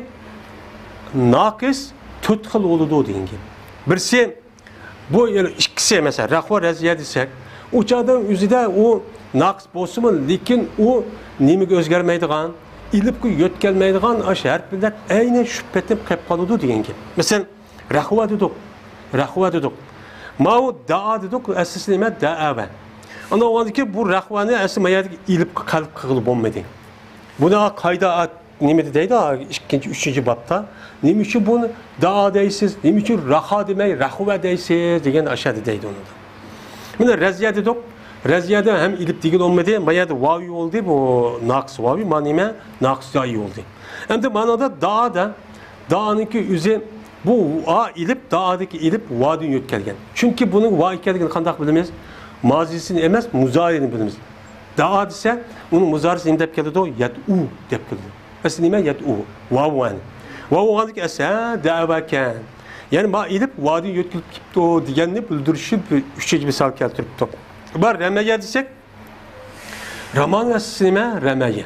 ناقىس تۆت خىل بولىدۇ دېگەن گەپ. بىرسى، بۇ يەنە ئىككىسى، مەسىلەن، رەخۇۋە، رەزىيە دېسەك، ئۇ چاغدا ئۆزىدە ئۇ ناقىس بولسىمۇ، لېكىن ئۇ نېمىگە ئۆزگەرمەيدىغان، ئېلىپقا يۆتكەلمەيدىغان ئاشۇ ھەرپلەر ئەينەن شۇ پېتىم قېلىپ قالىدۇ دېگەن گەپ. مەسىلەن، رەخۇۋە دېدۇق، رەخۇۋە دېدۇق. ماۋۇ دائا دېدۇق، ئەسلىسى نېمە؟ دەئەۋە. ئاندىن بولغاندىكىن بۇ رەخۇۋەنى ئەسلى ما يەردىكى ئېلىپقا قەلب قىلغىلى بولمىدى. بۇنى قايدا نېمىدە دەيدۇ، ئىككىنچى، ئۈچىنچى بابتا. نېمە ئۈچۈن بۇنى دائا دەيسىز؟ نېمە ئۈچۈن راخا دېمەي، رەخۇۋە دەيسىز دېگەن ئاشۇ يەردە دەيدۇ ئۇنى. مانا رەزىيە دېدۇق. رەزىيەدە ھەم ئېلىپ دېگىلى بولمىدى. ما يەردە ۋاۋى بولدى، بۇ ناقىس ۋاۋى، ما نېمە؟ ناقىس يايى بولدى. ئەمدى مانادا دائادا، دائانىڭكى ئۆزى بۇ ۋا ئېلىپ، دائادىكى ئېلىپ ۋادىن يۆتكەلگەن. چۈنكى بۇنىڭ ۋا ئىكەنلىكىنى قانداق بىلىمىز؟ مازىسىنى ئەمەس، مۇزارىنى بىلىمىز. دائا دېسە، ئۇنىڭ مۇزارىسى نېمە دەپ كېلىدۇ؟ يەدئۇ دەپ كېلىدۇ. ئەسلى نېمە؟ يەدئۇ. ۋاۋ، يەنى. ۋاۋ بولغاندىكىن ئەسلى، ھە، دەئەۋەكەن. يەنى ما ئېلىپ ۋادىن يۆتكىلىپ كېتىپتۇ دېگەننى بىلدۈرۈش ئۈچۈن بىر ئۈچىنچى مىسال كەلتۈرۈپتۇ. بار رەمەيە دېسەك، رامانىڭ ئەسلىسى نېمە؟ رەمەيە.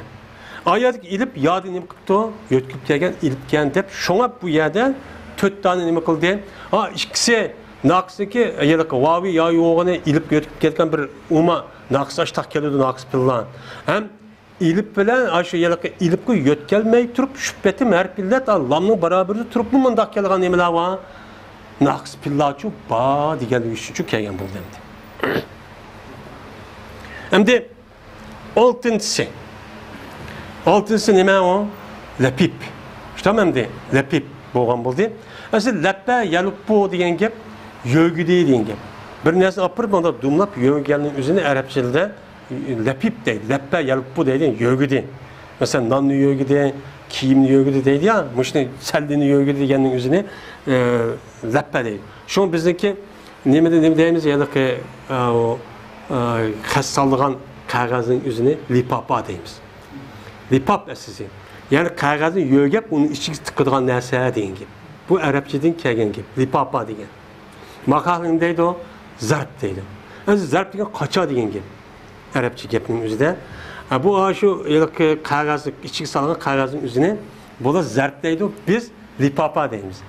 ئايەتتىكى ئېلىپ يادىن نېمە قىپتۇ؟ يۆتكىلىپ كەلگەن، ئېلىپكەن دەپ. شۇڭا بۇ يەردە تۆت دانە نېمە قىلدى؟ ھا، ئىككىسى ناقىسنىكى، ھېلىقى ۋاۋى يا يوغىنى ئېلىپ يۆتكىلىپ كەتكەن بىر ئۇما ناقىس ئاشتاق كېلىدۇ، ناقىس پىللا. ھەم ئېلىپ بىلەن ئاشۇ ھېلىقى ئېلىپقا يۆتكەلمەي تۇرۇپ، شۇ پېتىم ھەرپىللەت لامنىڭ باراۋىرىدا تۇرۇپمۇ مۇنداق كەلگەن نېمىلەر بار؟ ناقىس پىللاچۇ بار دېگەنلىكى ئۈچۈن كەلگەن بولدى ئەمدى. ئەمدى ئالتىنچىسى. ئالتىنچىسى نېمە ئۇ؟ لەپىپ. شۇنداقمۇ ئەمدى؟ لەپىپ بولغان بولدى. ئەسلى لەپپە يەلۇپپۇ دېگەن گەپ يۆگىدى دېگەن گەپ. بىر نەرسىنى ئاپىرىپ، مۇنداق دۇملاپ يۆگەننىڭ ئۆزىنى ئەرەبچىلىدە لەپىپ دەيدۇ. لەپپە يەلپۇ دەيدۇ، يۆگىدى. مەسىلەن، ناننى يۆگىدى، كىيىمنى يۆگىدى دەيدۇ يا، مۇشۇنى سەللىنى يۆگىدى دېگەننىڭ ئۆزىنى، ئە، لەپپە دەيدۇ. شۇڭا بىزنىڭكى نېمىدە، نېمە دەيمىز؟ ھېلىقى، ئە، ئۇ، ئە، خەت سالىدىغان قەغەزنىڭ ئۆزىنى لىپاپا دەيمىز. لىپاپ ئەسلىسى. يەنى قەغەزنى يۆگەپ، ئۇنى ئىچىگە تىقىدىغان نەرسە دېگەن گەپ. بۇ ئەرەبچىدىن كەلگەن گەپ. لىپاپا دېگەن. ماقاق نېمە دەيدۇ؟ زەرپ دەيدۇ. ئەمدى زەرپ دېگەن قاچا دېگەن گەپ. ئەرەبچە گەپنىڭ ئۆزىدە. ئە، بۇ ئاشۇ ھېلىقى قەغەز، ئىچىگە سالغان قەغەزنىڭ ئۆزىنى بۇلار زەرپ دەيدۇ، بىز لىپاپا دەيمىز.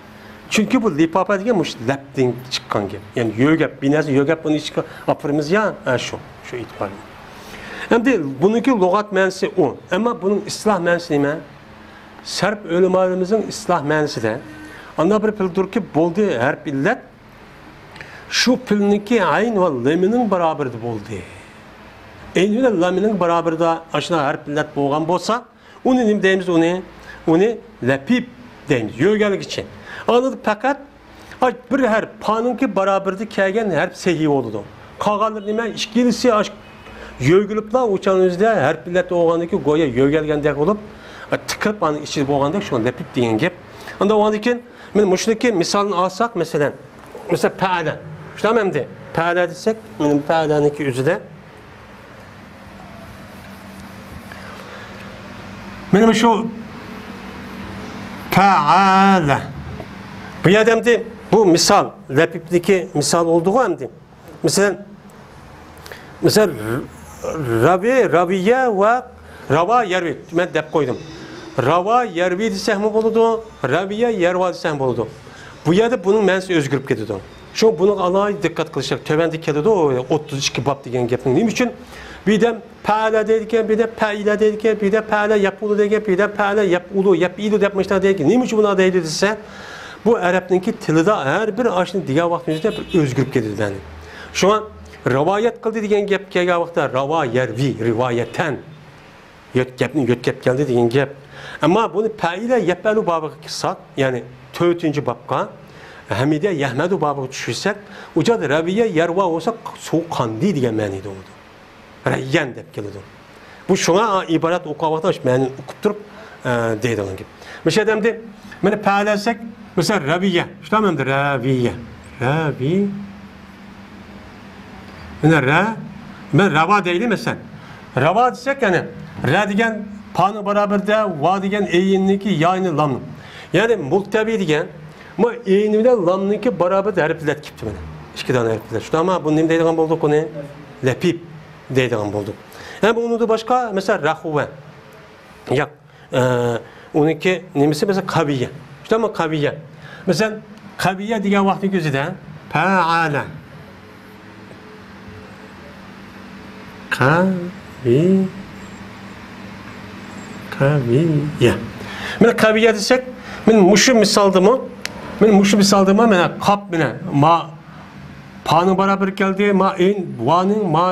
چۈنكى بۇ لىپاپا دېگەن مۇشۇ لەپتىن چىققان گەپ. يەنى يۆگەپ، بىر نەرسە يۆگەپ، ئۇنى ئىچىگە ئاپىرىمىز يا، ئە، شۇ، شۇ ئېتىبار بىلەن. ئەمدى بۇنىڭكى لۇغەت مەنىسى ئۇ. ئەمما بۇنىڭ ئىستىلاھ مەنىسى نېمە؟ سەرپ ئۆلىمالىرىمىزنىڭ ئىستىلاھ مەنىسىدە، ئانداق بىر پېئىلدۇركى بولدى ھەرپ ئىللەت، شۇ پېئىلنىڭكى ئەين ۋە لېمىنىڭ بارابىرىدە بولدى. ئەين بىلەن لامىنىڭ بارابىرىدا ئاشۇنداق ھەرپ ئىللەت بولغان بولسا، ئۇنى نېمە دەيمىز ئۇنى؟ ئۇنى لەپىپ دەيمىز، يۆگەلگۈچى. ئاندىن پەقەت ئاش بىر ھەرپ پانىڭكى بارابىرىدا كەلگەن ھەرپ سەھىھ بولىدۇ. قالغانلىرى نېمە؟ ئىككىلىسى ئاش يۆگىلىپلا ئۇ چاغنىڭ ئۆزىدە ھەرپ ئىللەت بولغاندىكى گويا يۆگەلگەندەك بولۇپ، تىقىپ ئانىڭ ئىچىدە بولغاندەك شۇڭا لەپىپ دېگەن گەپ. ئاندىن ئۇنىڭدىن كېيىن مانا مۇشۇنىڭكى مىسالىنى ئالساق، مەسىلەن، مىسال پەئەلە. شۇنداقمۇ ئەمدى؟ پەئەلە دېسەك، مانا پەئەلەنىڭكى ئۆزىدە. مانا مۇشۇ پەئەلە. بۇ يەردە ئەمدى بۇ مىسال، لەپىپنىڭكى مىسال بولدىغۇ ئەمدى. مەسىلەن، مەسىلەن، راۋى، راۋىيە ۋە راۋا يەرۋى. مەن دەپ قويدۇم. راۋا يەرۋى دېسەكمۇ بولىدۇ، راۋىيە يەرۋا دېسەكمۇ بولىدۇ. بۇ يەردە بۇنىڭ مەنىسى ئۆزگىرىپ كېتىدۇ. شۇ بۇنىڭغا ئالاھىدە دىققەت قىلىشلىق. تۆۋەندە كېلىدۇ، ئوتتۇز ئىككى باب دېگەن گەپنىڭ. نېمە ئۈچۈن؟ بىردەم پەئەلە دەيدىكەن، بىردەم پەئىلە دەيدىكەن، بىردەم پەئەلە يەپئۇلۇ دەيدىكەن، بىردەم پەئەلە يەپئۇلۇ، يەپئىلۇ دەپ مۇشۇنداق دەيدىكەن. نېمە ئۈچۈن بۇنداق دەيدۇ دېسە، بۇ ئەرەبنىڭكى تىلىدا ھەر بىر ئاشۇنى دېگەن ۋاقتىمىزدا بىر ئۆزگىرىپ كېتىدۇ مەنى. شۇڭا رىۋايەت قىلدى دېگەن گەپ كەلگەن ۋاقىتتا راۋا يەرۋى، رىۋايەتەن. يۆت-، گەپنى يۆتكەپ كەلدى دېگەن گەپ. ئەمما بۇنى پەئىلە يەپئەلۇ بابىغا كىرسەك، يەنى تۆتىنچى بابقا، ھەمىدە يەھمەدۇ بابىغا چۈشۈرسەك، ئۇ چاغدا رەۋىيە يەرۋا بولسا سۇ قاندى دېگەن مەنىدە بولىدۇ. رەييەن دەپ كېلىدۇ. بۇ شۇڭا ئىبارەت ئوقۇغان ۋاقىتتا شۇ مەنىنى ئۇقۇپ تۇرۇپ، ئە، دەيدىغان گەپ. مۇشۇ يەردە ئەمدى مانا پەئەلە دېسەك، مەسىلەن، رەۋىيە. شۇنداقمۇ ئەمدى؟ رەۋىيە. رەۋى. مانا رە، مانا راۋا دەيلى، مەسىلەن. راۋا دېسەك، يەنى رە دېگەن پانىڭ بارابىرىدە، ۋا دېگەن ئەيننىڭكى، يانى لامنىڭ. يەنى مۇلتەۋى دېگەن، مانا ئەين بىلەن لامنىڭكى بارابىرىدە ھەرپ ئىللەت كېلىپتۇ مانا. ئىككى دانە ھەرپ ئىللەت. شۇنداقمۇ؟ بۇنى نېمە دەيدىغان بولدۇق بۇنى؟ لەپىپ دەيدىغان بولدۇق. ھەم ئۇنىڭدىن باشقا، مەسىلەن، رەخۇۋە. ياق. ئە، ئۇنىڭكى نېمىسى، مەسىلەن، قەۋىيە. شۇنداقمۇ؟ قەۋىيە. مەسىلەن، قەۋىيە دېگەن ۋاقىتنىڭ ئۆزىدە پەئەلە. قەۋى-، قەۋىيە. مانا قەۋىيە دېسەك، مانا مۇشۇ مىسالدىمۇ، مانا مۇشۇ مىسالدىمۇ، مانا قاپ، مانا ما پانىڭ بارابىرى كەلدى، ما ئەين، ۋانىڭ، ما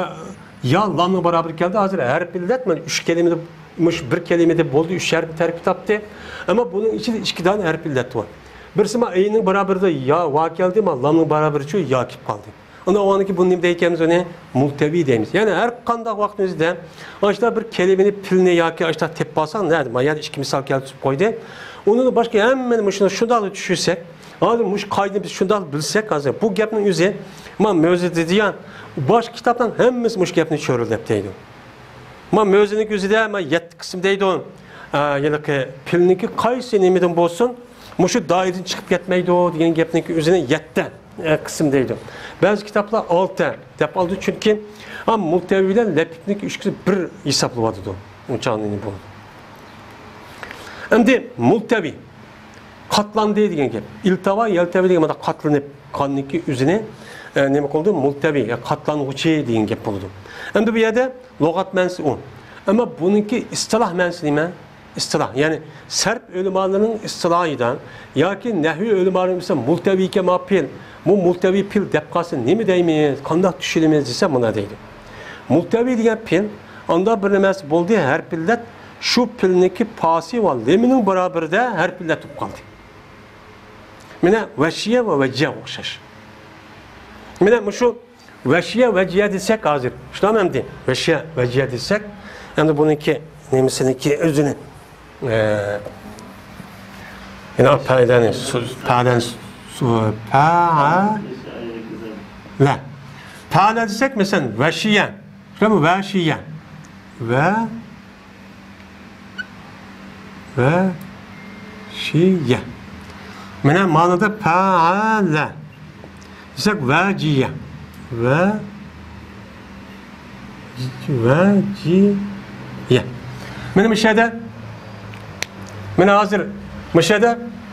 يا لامنىڭ بارابىرى كەلدى. ھازىر ھەرپ ئىللەت، مانا ئۈچ كەلىمىدە، مۇشۇ بىر كەلىمىدە بولدى، ئۈچ ھەرپ تەركىب تاپتى. ئەمما بۇنىڭ ئىچىدە ئىككى دانە ھەرپ ئىللەت بار. بىرسى ما ئەيننىڭ بارابىرىدە يا، ۋا كەلدى، ما لامنىڭ بارابىرىچۇ يا كېلىپ قالدى. ئاندىن ئۇنىڭدىن كېيىن بۇنى نېمە دەيدىكەنمىز ئۇنى؟ مۇلتەۋى دەيمىز. يەنى ھەر قانداق ۋاقىتىمىزدا ئاشۇنداق بىر كەلىمىنى، پېئىلنى ياكى ئاشۇنداق تېپىپ قالساق، نەدە؟ ما يەردە ئىككى مىسال كەلتۈرۈپ قويدى. ئۇنىڭدىن باشقا ھەممىنى مۇشۇنى شۇنداقلا چۈشۈرسەك، ھازىر مۇشۇ قائىدىنى بىز شۇنداق بىلسەك، ھازىر بۇ گەپنىڭ ئۆزى، ما مۆزى دېدى يا، باشقا كىتابنىڭ ھەممىسى مۇشۇ گەپنى چۆرىدەپ دەيدۇ. ما مۆزىنىڭ ئۆزىدە ما يەتتە قىسىم دەيدۇ. ئا، ھېلىقى پېئىلنىڭكى قايسى نېمىدىن بولسۇن، مۇشۇ دائىرىدىن چىقىپ كەتمەيدۇ دېگەن گەپنىڭكى ئۆزىنى يەتتە، ئە، قىسىم دەيدۇ. بەزى كىتابلار ئالتە دەپ ئالىدۇ، چۈنكى، ئا، مۇلتەۋى بىلەن لەپىپنىڭكى ئۈچ قىسمى بىر ھېسابلىنىۋاتىدۇ. ئۇنچاغ نېمە بولىدۇ. ئەمدى مۇلتەۋى. قاتلاندى دېگەن گەپ. ئىلتاۋا، يەلتەۋى دېگەن مانا قاتلىنىپ، قاننىڭكى ئۆزىنى، ئە، نېمە قىلدى؟ مۇلتەۋى، يا قاتلانغۇچى دېگەن گەپ بولىدۇ. ئەمدى بۇ يەردە لۇغەت مەنىسى ئۇ. ئەمما بۇنىڭكى ئىستىلاھ مەنىسى نېمە؟ ئىستىلاھ، يەنى سەرپ ئۆلىمالىرىنىڭ ئىستىلاھىدا ياكى نەھۋى ئۆلىمالىرىنىڭ مەسىلەن، مۇلتەۋىكەن ما پېئىل، بۇ مۇلتەۋى پېئىل دەپ قالسا نېمە دەيمىز، قانداق چۈشىنىمىز دېسە، مۇنداق دەيدۇ. مۇلتەۋى دېگەن پېئىل ئانداق بىر نېمە بولدى، ھەرپ ئىللەت شۇ پېئىلنىڭكى پاسى ۋە لېمىنىڭ بارابىرىدە ھەرپ ئىللەت بولۇپ قالدى. مانا ۋەشىيە ۋە ۋەجىيە ئوخشاش. مانا مۇشۇ ۋەشىيە، ۋەجىيە دېسەك ھازىر. شۇنداقمۇ ئەمدى؟ ۋەشىيە، ۋەجىيە دېسەك، ئەمدى بۇنىڭكى نېمىسىنىڭكى ئۆزىنى، ئە، يەنە پەدەنى، سۇ-، پەدەن، سۇ-، پەئەلە. پەئەلە دېسەك، مەسىلەن، ۋەشىيە. شۇنداقمۇ؟ ۋەشىيە. ۋە ۋەشىيە. مانا مانىدا پەئەلە دېسەك، ۋەجىيە. ۋە، ۋەجىيە. مانا مۇشۇ يەردە، مانا ھازىر مۇشۇ يەردە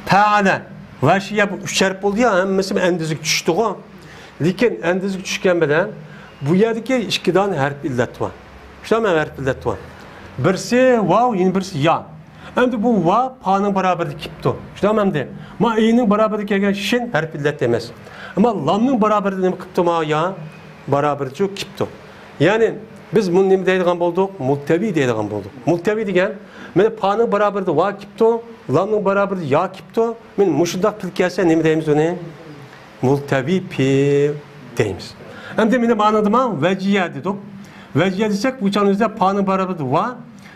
پەئەلە، ۋەشىيە، بۇ ئۈچ ھەرپ بولدى يا، ھەممىسى ئەندىزىگە چۈشتىغۇ. لېكىن ئەندىزىگە چۈشكەن بىلەن بۇ يەردىكى ئىككى دانە ھەرپ ئىللەت بار. ئۈچ دانە ھەرپ ئىللەت بار. بىرسى ۋاۋ، يەنە بىرسى يا. ئەمدى بۇ ۋا پانىڭ باراۋىرىدە كېلىپتۇ. شۇنداقمۇ ئەمدى؟ ما ئىنىڭ باراۋىرىدە كەلگەن شىن ھەرپ ئىللەت ئەمەس. ئەمما لامنىڭ باراۋىرىدە نېمە قىپتۇ؟ ما يا باراۋىرىدە شۇ كېلىپتۇ. يەنى بىز بۇنى نېمە دەيدىغان بولدۇق؟ مۇلتەۋى دەيدىغان بولدۇق. مۇلتەۋى دېگەن، مانا پانىڭ باراۋىرىدە ۋا كېلىپتۇ، لامنىڭ باراۋىرىدە يا كېلىپتۇ، مانا مۇشۇنداق پېئىل كەلسە نېمە دەيمىز ئۇنى؟ مۇلتەۋى پېئىل دەيمىز. ئەمدى مانا مانىدىما ۋەجىيە دېدۇق. ۋەجىيە دېسەك، بۇ چاغنىڭ ئۆزىدە پانىڭ باراۋىرىدە ۋا،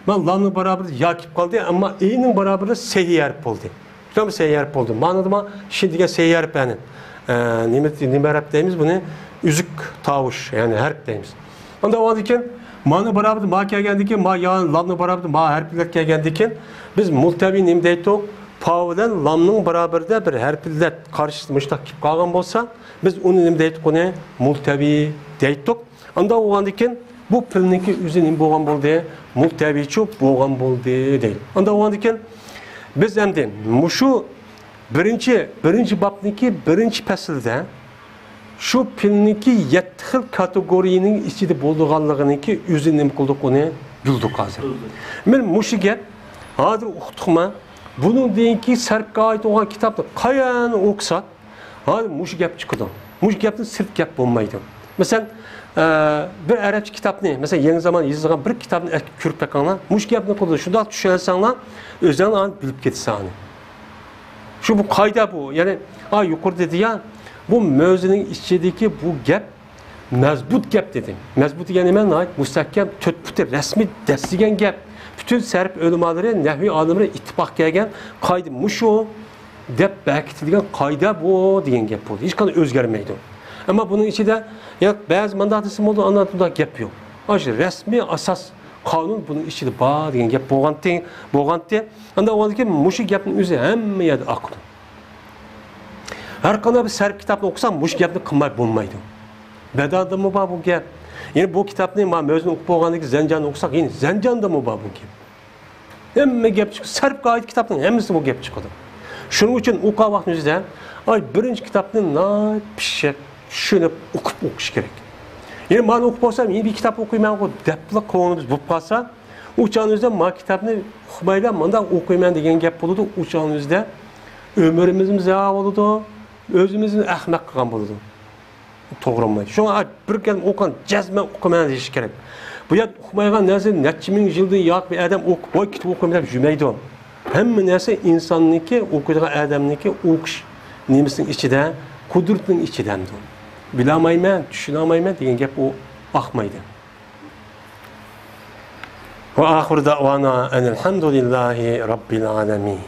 مانا لامنىڭ باراۋىرىدە يا كېلىپ قالدى، ئەمما ئىنىڭ باراۋىرىدە سەھىھ ھەرپ بولدى. شۇنداقمۇ؟ سەھىھ ھەرپ بولدى. مانىدىما شىن دېگەن سەھىھ ھەرپ، يەنى، ئە، نېمە، نېمە ھەرپ دەيمىز بۇنى؟ ئۈزۈك تاۋۇش، يەنى ھەرپ دەيمىز. ئاندىن ئۇنىڭدىن كېيىن مانىڭ باراۋىرىدە ما كەلگەندىن كېيىن، ما يا لامنىڭ باراۋىرىدە ما ھەرپ ئىللەت كەلگەندىن كېيىن، بىز مۇلتەۋى نېمە دەيتتۇق؟ پا بىلەن لامنىڭ باراۋىرىدە بىر ھەرپ ئىللەت قارشىسىدا مۇشۇنداق كېلىپ قالغان بولسا، بىز ئۇنى نېمە دەيتتۇق؟ ئۇنى مۇلتەۋى دەيتتۇق. ئاندىن ئۇنىڭدىن كېيىن بۇ پېئىلنىڭكى ئۆزى نېمە بولغان بولدى؟ مۇلتەۋىچۇ بولغان بولدى دەيدۇ. ئاندىن ئۇنىڭدىن كېيىن بىز ئەمدى مۇشۇ بىرىنچى، بىرىنچى بابنىڭكى بىرىنچى پەسلىدە شۇ پېئىلنىڭكى يەتتە خىل كاتېگورىيىنىڭ ئىچىدە بولىدىغانلىقىنىڭكى ئۆزىنى نېمە قىلدۇق، ئۇنى بىلدۇق ھازىر. مانا مۇشۇ گەپ ھازىر ئۇقتۇقما؟ بۇنىڭدىن كېيىنكى سەرپكە ئائىت بولغان كىتابنى قايەرنى ئوقۇساق، ھازىر مۇشۇ گەپ چىقىدۇ. مۇشۇ گەپتىن سىرت گەپ بولمايدۇ. مەسىلەن، ئە، بىر ئەرەبچە كىتابنى، مەسىلەن، يېڭى زامان يېزىلغان بىر كىتابنى ئەكىپ كۆرۈپ بېقىڭلار. مۇشۇ گەپنى قىلىدۇ. شۇنداق چۈشەنسەڭلار، ئۆزۈڭلار ئانى بىلىپ كېتىسەن ئانى. شۇ بۇ قايدا بۇ. يەنى، ئا، يۇقىرىدا دېدى يا، بۇ مۆزىنىڭ ئىچىدىكى بۇ گەپ مەزبۇت گەپ دېدى. مەزبۇت دېگەن نېمە؟ ناھايىتى مۇستەھكەم، تۆت پۇتى رەسمىي دەسسىگەن گەپ. پۈتۈن سەرپ ئۆلىمالىرى، نەھۋىي ئالىملىرى ئىتتىپاق كەلگەن قائىدە مۇشۇ دەپ بەكىتىلگەن قائىدە بۇ دېگەن گەپ بولدى. ھېچقانداق ئۆزگەرمەيدۇ. ئەمما بۇنىڭ ئىچىدە يا بەزى مانداق دېسە بولىدۇ، ئانداق بۇنداق گەپ يوق. ئاشۇ رەسمىي ئاساس قانۇن بۇنىڭ ئىچىدە بار دېگەن گەپ بولغانتى، بولغانتى. ئاندىن ئۇنىڭدىن كېيىن مۇشۇ گەپنىڭ ئۆزى ھەممە يەردە ئاقىدۇ. ھەر قانداق بىر سەرپ كىتابنى ئوقۇساڭ، مۇشۇ گەپنى قىلماي بولمايدۇ. بەدەدىمۇ بار بۇ گەپ. يەنە بۇ كىتابنى ما مۆزىنى ئوقۇپ بولغاندىن كېيىن زەنجاننى ئوقۇساق، يەنە زەنجاندىمۇ بار بۇ گەپ. ھەممە گەپ چىقىدۇ. سەرپكە ئائىت كىتابنىڭ ھەممىسىدە بۇ گەپ چىقىدۇ. شۇنىڭ ئۈچۈن ئوقۇغان ۋاقتىمىزدا، ئاي، بىرىنچى كىتابنى ناھايىتى پىششىق چۈشىنىپ، ئوقۇپ ئوقۇش كېرەك. يەنە مانا ئوقۇپ بولسام، يەنە بىر كىتاب ئوقۇيمەنغۇ دەپلا كۆڭلىمىز بولۇپ قالسا، ئۇ چاغنىڭ ئۆزىدە ما كىتابنى ئۇقمايلا مانداق ئوقۇيمەن دېگەن گەپ بولىدۇ. ئۇ چاغنىڭ ئۆزىدە ئۆمرىمىزمۇ زايە بولىدۇ، ئۆزىمىزنى ئەخمەق قىلغان بولىدۇ. توغرا بولمايدۇ. شۇڭا بىر كىتاب ئوقۇغان جەزمەن ئوقۇيمەن دېيىش كېرەك. بۇ يەردە ئۇقمايدىغان نەرسە نەچچە مىڭ يىلدىن ياق بىر ئادەم ئوقۇپ، ۋاي، كىتاب ئوقۇيمەن دەپ يۈرمەيدۇ. ھەممە نەرسە ئىنساننىڭكى، ئوقۇيدىغان ئادەمنىڭكى ئوقۇش نېمىسىنىڭ ئىچىدە، قۇدرىتىنىڭ ئىچىدە ئەمدى. بىلەلمەيمەن، چۈشىنەلمەيمەن دېگەن گەپ ئۇ ئاقمايدۇ. وآخر دعوانا أن الحمد لله رب العالمين.